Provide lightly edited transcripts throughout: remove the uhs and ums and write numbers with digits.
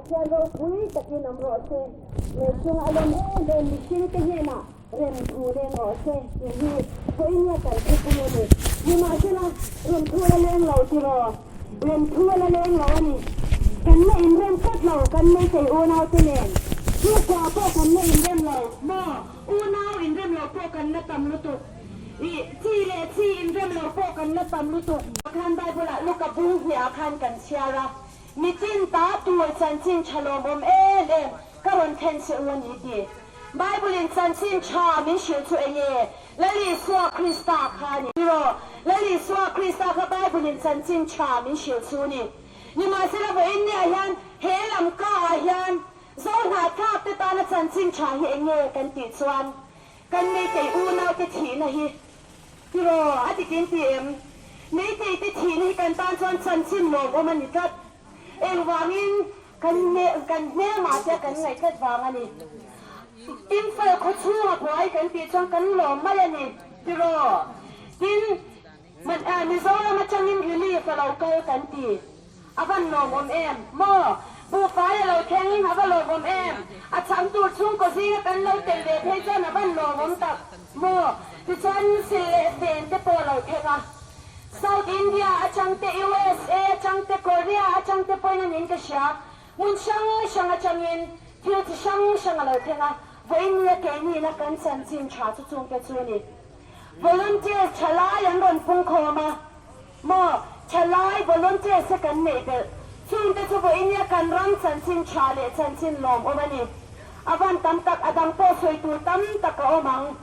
Pathian ropui takin awm rawh se. Lei chunga a lawm em em mihringte hnenah remthu leng rawh se tih hi vawiin kan thupui a ni. Nimahsela, remthu a la leng lo tiraw? Remthu a la leng lo a ni. Kan la inrem tlat lo kan meitei unaute nen. Chhungkua pawh kan la inrem lo maw? Unau inrem lo pawh kan la tam lutuk. Ih, chi leh chi inrem lo pawh kan la tam lutuk. Khan Bible-ah Luka bung hniah khan kan chhiar a, Mitin ta tur chanchin tha lawmawm em em ka rawn thlen che u a ni ti. Bible-in chanchin tha min hrilh chu eng nge? Lal Isua Krista kha a ni. Tiraw? Lal Isua Krista kha Bible-in chanchin tha min hrilh chu ni. Nimahsela vawiin niah hian he lam ka ah hian Zohnahthlak te tana chanchin tha hi eng nge kan tih chuan kan meitei unaute thihna hi Tiraw, a dik in ti em? Meitei te thihna hi kan tan chuan chanchin lawmawm a ni tlat. Engvangin kan kan hmelmah te kan ngaih tlat vang a ni. Imphal khaw chhunga buai kan tih chuan kan lawm mai a ni. Tiraw, tin, Mizoram atangin relief a lo kal kan ti. A van lawmawm em? Maw? Buhfai a lo thleng, a va lawmawm em? A chhang tur chhungkaw zinga kan lo tel ve phei chuan a van lawmawm tak maw? Tichuan sil leh fen te pawh a lo thleng a. South India atang te, USA atang te, Korea atang te pawhin a niin ka hria. Hmun hrang hrang atangin thil chi hrang hrang a lo thleng a. Vawiin nia keiniina kan chanchin tha chu chungte chu a ni. Volunteers thalai an rawn pungkhawm a. Maw, thalai volunteers te kan neih belh. Chungte chu vawiin nia kan ram chanchin tha leh chanchin lawmawm a ni. A van tam tak, a dang pawh sawi tur tam tak a awm ang.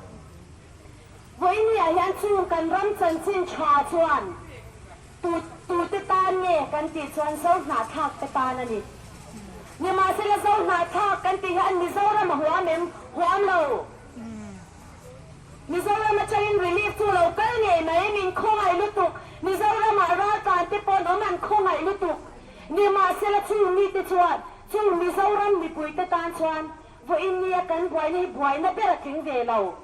Vawiin niah hian chung kan ram chanchin tha chuan tu tute tan nge kan tih chuan Zo hnahthlak te tan a ni. Nimahsela Zo hnahthlak kan tih hian Mizoram a huam em? Huam lo. Mizoram atangin relief chu lo kal ngei mai, min khawngaih lutuk. Mizoramah raltlan te pawn awm an khawngaih lutuk. Nimahsela chung mite chuan, chung Mizoram mipuite tan chuan vawiin nia kan buaina hi buaina ber a tling ve lo.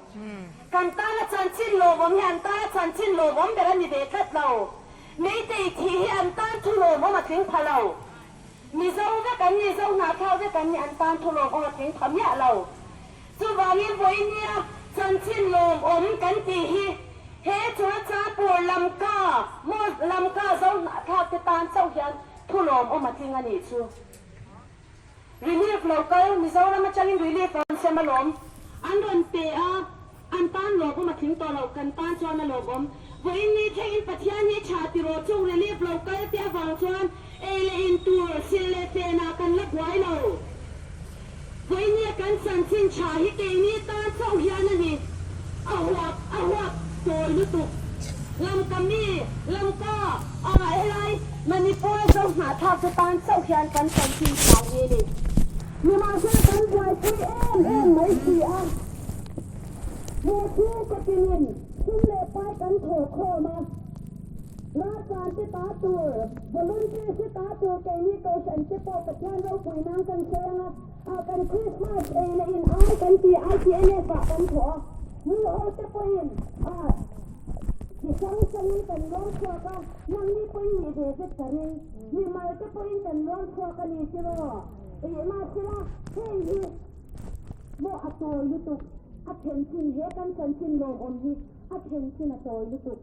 Kan tana chanchin lawmawm hi an tana chanchin lawmawm ber a ni ve tlat lo. Meitei thih hi an tan thu lawmawm a tling pha lo. Mizo vek an ni, Zo hnahthlak vek an ni, an tan thu lawmawm a tling pha miah lo. Chuvangin vawiin nia chanchin lawmawm kan tih hi he Churachapur Lamka, maw Lamka Zo hnahthlak te tan chauh hian thu lawmawm a tling a nih chu. Relief lo kal, Mizoram atangin relief an sem alawm. An rawn pe a, an tan lawmawm a tling tawh lo, kan tan chuan a lawmawm. Vawiin ni thlengin Pathian hi tha ti rawh chung relief lo kal te avang chuan ei leh in tur, sil leh fenah kan la buai lo. Vawiin nia kan chanchin tha hi keini tan chauh hian a ni. A huap a huap tawi lutuk. Lamka mi, Lamka, a helai Manipur zo hnahthlak te tan chauh hian kan chanchin tha hi a ni. Nimahsela kan buaipui em em mai si a. He chhungkaw tinin sum leh pai kan thaw khawm a. Raltlan te ta tur, volunteers te ta tur keini Kohhran te pawh Pathian ropui nan kan sawi ang a, ah kan Christmas ei leh in ai kan ti ITNF ah kan thawh a, nu ho te pawhin ah chi hrang hrangin kan luang chhuak a, nangni pawhin nih ve vek ka ring, mimal te pawhin kan luang chhuak a ni tiraw? Ih mahsela heng hi maw a tawi lutuk, a then chin he kan chanchin lawmawm hi a then chin a tawi lutuk.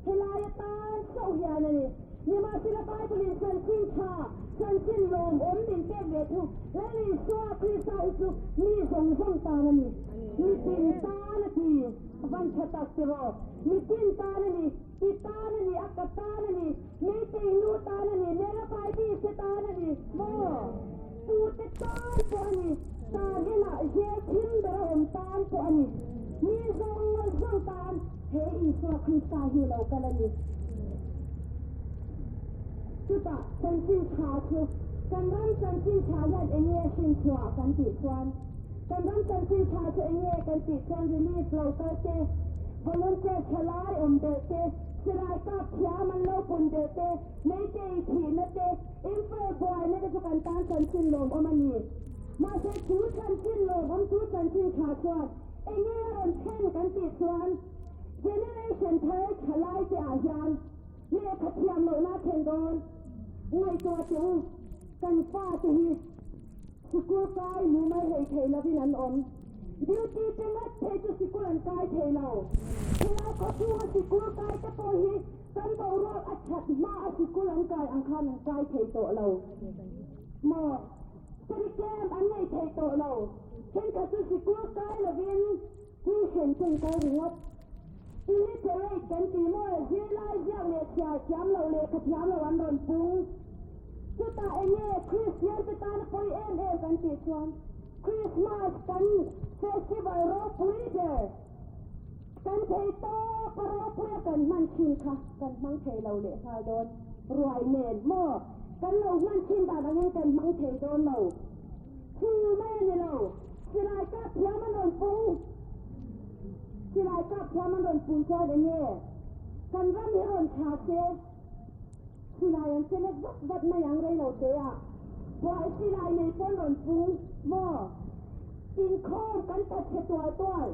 Helai atan chauh hian a ni. Nimahsela Bible-in chanchin tha, chanchin lawmawm min pek ve thu, Lal Isua Krista hi chu mi zawng zawng tan a ni. Mitin tan a ti. A van tha tak tiraw? Mitin tan a ni, i tan a ni, a ka tan a ni, Meitei nu tan a ni, Mera Baibise tan a ni, maw? Tute tan pawh a ni, tan inah zel thim ber a awm tan pawh a ni. Mi zawng zawng tan. He Isua Krista hi lo kal a ni. Chutah chanchin tha chu kan ram chanchin tha hian eng nge hrin chhuah kan tih chuan, kan ram chanchin tha chu eng nge kan tih chuan relief lo kal te, volunteer tha lai awm belh te, silai kap thiam an lo pun belh te, meitei thihna te, Imphal buaina te chu kan tan chanchin lawmawm a ni. Mahse chu chanchin lawmawm chu chanchin tha chuan Enge a rawn thlen kan tih chuan generation thar thalai te ah hian lehkha thiam lohna a thlen dawn. Ngaihtuah teh u, kan fa te hi. Sikul kai mumal hlei thei lovin an awm. Duty te ngat phei chu sikul an kai thei lo. Helai khawchhunga sikul kai te pawh hi kan boruak a that hma a sikul an kai ang khan an kai thei tawh lo maw? Study camp an nei thei tawh lo. Thenkhat chu sikul kai lovin tuition te an kal ringawt. Illiterate kan ti maw? Zirlai ziak leh chhiar thiam lo, lehkha thiam lo an rawn pung. Chutah enge Kristian te tana pawi em em kan tih chuan Krismas kan festival ropui ber kan thei tawp a ropui a kan hman thin kha kan hmang thei lo leh nghal dawn ruai nen maw kan lo hman thin dan angin kan hmang thei dawn lo chu mai a ni lo silai kap thiam an rawn pung silai kap thiam an rawn pung chuan enge kan ram hi rawn tha se Silai an che let vat vat mai ang rei lo te a, buai silai nei pawn rawn pung maw? Inkhawm kan that chhe tual tual,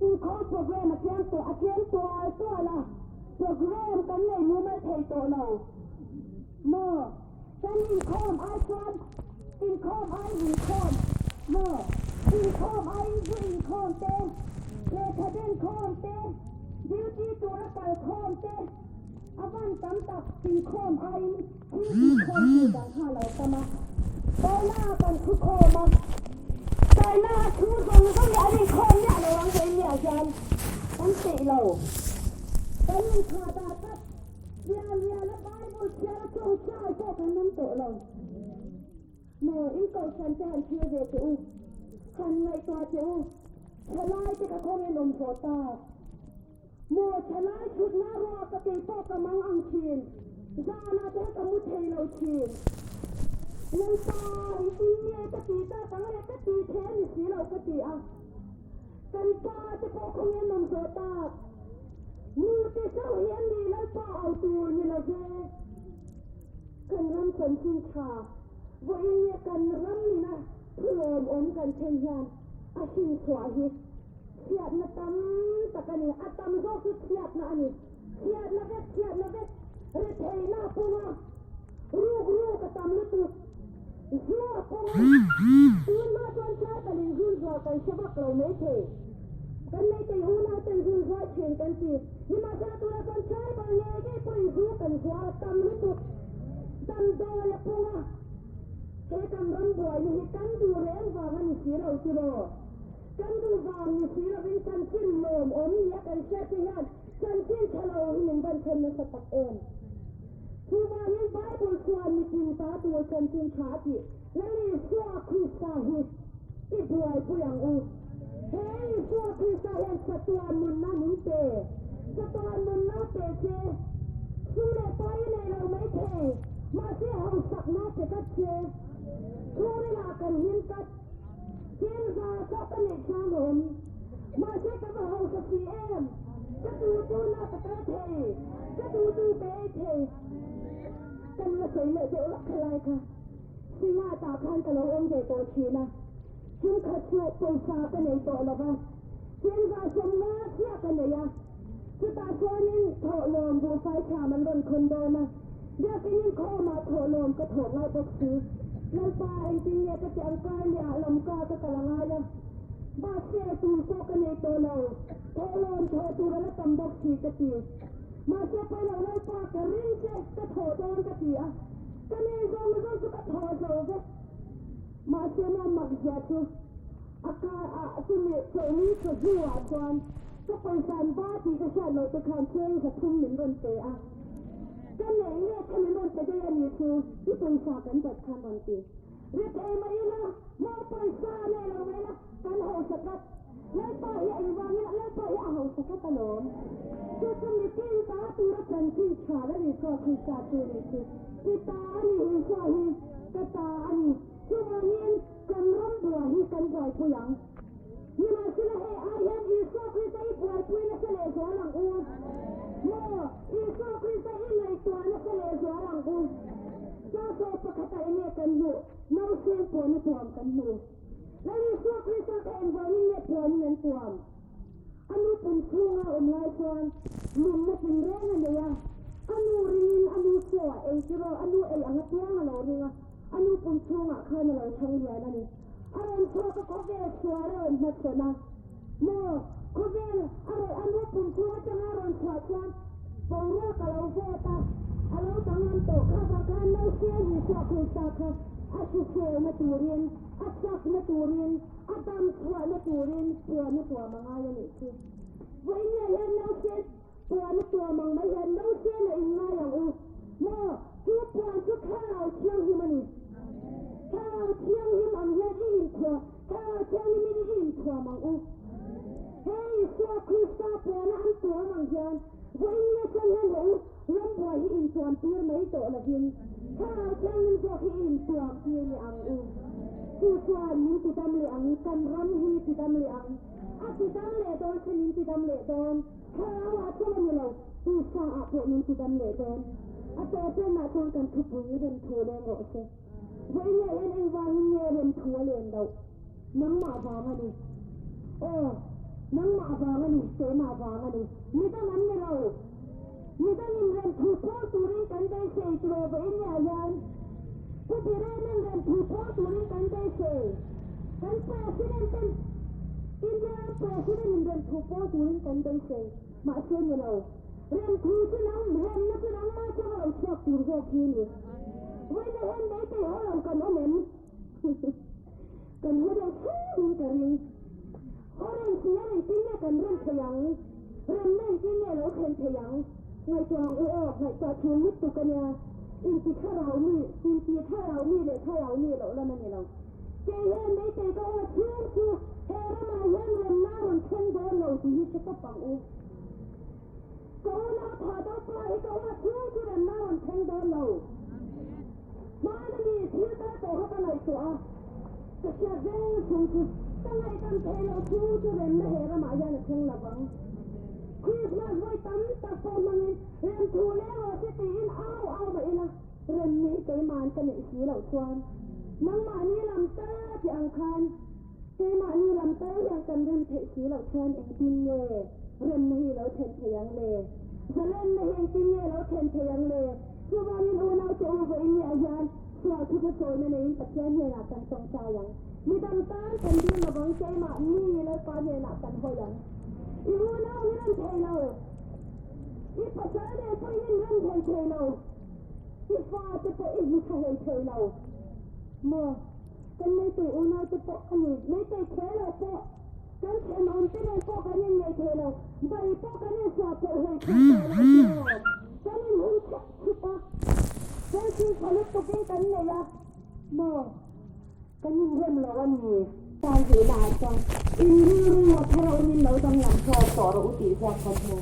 inkhawm program a tlem tawh a tlem tual tual a, program kan nei mumal thei tawh lo maw? Kan inkhawm ai chuan inkhawm ai inkhawm maw? Inkhawm ai zu inkhawm te, lehkha den khawm te, duty tura kal khawm te, A van tam tak inkhawm aiin thil inkhawm tur dang kha a lo tam a. Taina kan thu khawm a, taina a thu zawng zawng hi an inkhawm miah lo ang kei miah hian kan peih lo. Kan inthah dah tlat, lian lian a Bible chhiar a chawngchai pawh kan awm tawh lo. Maw in kohhran te han thlir ve teh u, han ngaihtuah teh u, thalai te ka khawngin awm zawh tak. Maw thalai thutna ruah ka kei pawh ka mang ang thin, zanah te ka mu thei lo thin. Lalpa i tin nge ka ti tak ang le ka ti thei a ni si lo ka ti a. Kan pa te pawh khawngin awm zawh tak. Nu te chauh hi an ni Lalpa au tur ni lo ve. Kan ram chanchin tha vawiin nge kan ram ina thulawm awm kan then hian a hrinchhuah hi chhiatna tam tak a ni. A tam zawk chu chhiatna a ni. Chhiatna vek chhiatna vek retheihna a pung a, ruk ruk a tam lutuk, zu a pung a, tun hma chuan tlai palin zun zual kan hre vak lo maithei. Kan meitei unau ten zun zual thin kan ti. Nimahsela tunah chuan tribal ngei ngei pawhin zu kan zuar a tam lutuk. Damdawi a pung a, he kan ram buaina hi kan duh reng vang a ni si lo tiraw? Kan duh vang ni si lovin chanchin lawmawm nia kan hriat te hian chanchin tha lo hi min van then nasa tak em? Chuvangin Bible chuan mitin ta tur chanchin tha a tih Lal Isua Krista hi i buaipui ang u. He Isua Krista hian chatuan nunna min pe. Chatuan nunna pe che. Sum leh pai i nei lo maithei, mahse hausakna pe tlat che. Chhungrilah kan hlim tlat. Chenza pawh ka neih chang a awm. Mahse ka va hausa si em? Ka duh duhna ka kal thei, ka duh duh ka ei thei. Kan la sawi leh deuh lawk khalai kha. Singa tah khan ka lo awm ve tawh thin a, chungkhat chu pawisa ka nei tawh lo va, chenza sawmnga chiah ka nei a, chutah chuanin thawhlawm buhfai thiam an rawn khawn dawn a, biakin inkhawmah thawhlawm ka thawh ngai bawk si. Lalpa, engtin nge ka tih ang kar leh ah lamka ka kal a ngai a, mahse tur pawh ka nei tawh lo, thawhlawm thawh tur a la tam bawk si ka ti. Mahse pawi lo Lalpa ka ring che ka thawh dawn ka ti a, ka nei zawng zawng chu ka thawh zo vek. Mahse maw mak zia chu a kar ah chumi chawlhni chawhnu ah chuan ka pawisa an ba tih ka hriat loh te khan cheng zathum min rawn pe a, ka neih nge kha min rawn pe daih a nih chu i pawisa kan bat khan rawn ti. Rethei mai ila maw pawisa nei lo mai ila kan hausa tlat. Lalpa hi a engvangin Lalpa hi a hausa tlat alawm. Chu chu mitin ta tura chanchin tha la ni Isua Krista chu ni chu. I ta a ni Isua hi ka ta a ni. Chuvangin kan ram bua hi kan buaipui ang. Nimahsela hei ai hian Isua Krista i buaipui nasa lehzual ang u. Maw Isua Krista i ngaihtuah nasa lehzual ang u. Changsaw pakhatah enge kan hmuh? Nausen puan a tuam kan hmu. Lal Isua Krista kha engvangin nge puanin an tuam? A nu pum chhunga a awm lai chuan nunna tinreng a nei a, a nu ringin a nu chaw a ei chu rawh, a nu ei ang apiang a lo ring a. A nu pum chhungah khan a lo thang lian a ni. A rawn chhuak a, khawvel chhuar a rawn hmachhawn a. Maw, khawvel a rawn, a nu pum chhung atanga a rawn chhuah chuan boruak a lo vawt a, a lo danglam tawh kha vang khan nausên Isua Krista kha a hriselna turin, a chakna turin, a dam chhuahna turin puan a tuam a ngai a nih chu. Vawiin hian nausên Puan a tuam ang mai hian nausên a inngai ang u. Maw, chu puan chu Thlarau Thianghlim a ni. Thlarau Thianghlim ang hian i inthuam, Thlarau Thianghlimin i inthuam ang u. He Isua Krista puana an tuam ang hian vawiin nge chuan hian rawh u, rambuai hi intuam tir mai tawh lovin Thlarau Thianghlim zawk hi i intuam tir leh ang u. Chu chuan min tidam leh ang, kan ram hi tidam leh ang. A tidam leh dawn che min tidam leh dawn. Thlarauah chuan a ni lo, tisa ah pawh min tidam leh dawn. A tawplenah chuan kan thupui rem thu leng rawh se. Vawiin leh hian engvangin nge rem thu a len loh? Nangmah vang a ni. Aw, nangmah vang a ni, keimah vang a ni. Midang an ni lo. Midangin rem thu phuar turin kan beisei tiraw vawiin leh hian? Pu Birenin rem thu phuar turin kan beisei. Kan President ten India ram President in rem thu phuar turin kan beisei. Mahse ni lo. Rem thu chu nang, remna chu nangmah atanga lo chhuak tur zawk hi a ni. Vawiin leh hian meitei haw lo kan awm em? Kan haw deuh chhungin ka ring. Haw reng si a engtin nge kan rem thei ang? Remna engtin nge lo thlen thei ang? Ngaihtuah ang u aw, ngaihtuah thul lutuk a nia. Inti thlarau mi, inti thlarau mi leh thlarau mi loh lam a ni lo. Kei hian meitei ka aw chhung chu he ramah hian remna a rawn thleng dawn lo tih hi hre tawp ang u. Ka unau thah deuh pa hi ka aw chhung chu remna a rawn thleng dawn lo. Hmana mi thil kal tawh kha ka ngaihtuah a, ka hriat reng chung chu ka ngaihdam theih loh chhung chu remna he ramah hian a thleng lo vang. Krismas vawi tam tak pawh hmangin rem thu leh rawh se tiin au au mah ila, rem ni hi keima'n ka neih si loh chuan nangmahni lam tal a tih ang khan keimahni lam tal hian kan rem theih si loh chuan engtin nge remna hi lo thlen thei ang le? Zalenna hi engtin nge lo thlen thei ang le? Chuvangin unaute u vawiin ni ah hian sual thupa sawina neiin Pathian hnenah kan tawngtai ang. Midang tan kan dil lovang, keimah mi Lalpa hnenah kan hawi ang. I unau hi rem thei lo, i pasal nei pawhin in rem thei thei lo, i fate pawh i hmu tha hlei thei lo maw? Kan meitei unaute pawh a ni, meitei kher lo pawh kan thenawmte nen pawh kan inngeih thei lo, bai pawh kan insuah pawh hlei thei tawh lo tiraw? Kan inhum chhep chhup a, kan thiltha lutukin kan nei a maw? Kan inrem lo a ni. Tan tihna ah chuan in rilru a thar a awmin lo danglam hlawm tawh rawh u tih ziak kan hmu.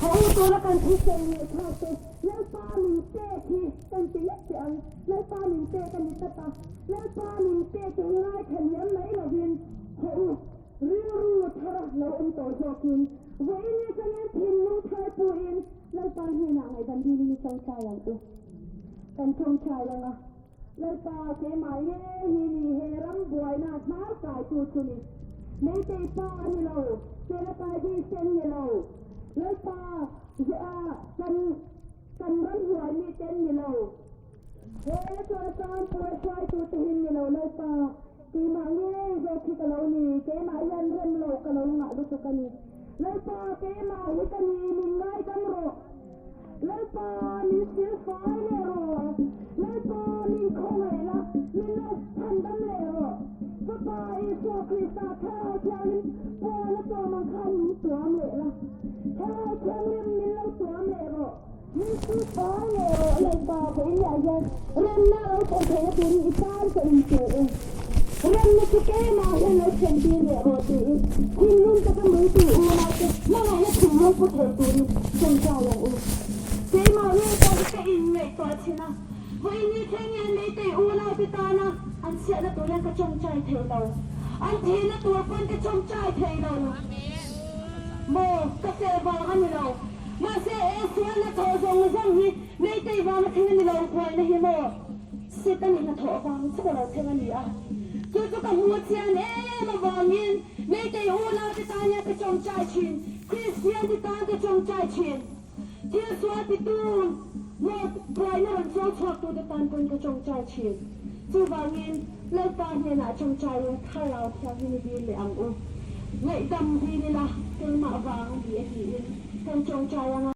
Haw u tura kan thusawi leh thlak te Lalpa min pek hi kan ti nghet teh ang. Lalpa min pek a ni tlat a, Lalpa min pek hi ngaithla liam mai lovin haw u rilru thar a lo awm tawh zawkin vawiin ni chuanin thinlung thar puhin Lalpa hnenah ngaihdan dilin i tawngtai ang u. Kan tawngtai ang a. Lalpa, keimah nge hi ni he ram buaina hnar kaitu chu ni. Meitei pa a ni lo, Selapai bi sen ni lo. Lalpa, kan kan ram huai mi ten ni lo. He chuan puai hruaitu te hin ni lo Lalpa, keimah nge zawk hi ka lo ni, keimah hian rem lo ka lo ngah lutuk a ni. Lalpa, keimah hi ka ni, min ngaidam rawh. Lalpa min sil fai leh rawh, Lalpa min khawngaih la, min lo chhandam leh rawh. Fapa Isua Krista Thlarau Thianghlim puan a tuam ang khan min tuam leh la, Thlarau Thianghlim min lo tuam leh rawh, min sil fai leh rawh Lalpa ka inleh ah hian remna lo thlen theihna turin i tan ka inpe e. Remna chu keimah hian lo thlen tir leh rawh tiin thinlung taka meitu unaute hmangaihna thinlung pu thei turin tawngtai ang u. Keimah ngei pawh hi ka inngaihtuah thin a, vawiin ni thleng hian meitei unaute tana an chhiatna tur hian ka tawngtai thei lo. An thihna tur pawn ka tawngtai thei lo. Maw, ka fel vang a ni lo. Mahse, he sualna thawh zawng zawng hi meitei vanga thleng a ni lo, buaina hi maw? Satan hnathawh vang chauh a lo thleng a ni a, chu chu ka hmu chian em avangin Meitei unaute tan hian ka tawngtai thin, Kristiante tan ka tawngtai thin, thil sual titu maw buaina rawn chaw chhuaktute tan pawhin ka tawngtai thin. Chuvangin, Lalpa hnenah ṭawngṭaiin Thlarau Thianghlim i dil leh ang u. Ngaihdam dil ila, keimah vang a ni e tiin kan ṭawngṭai ang a.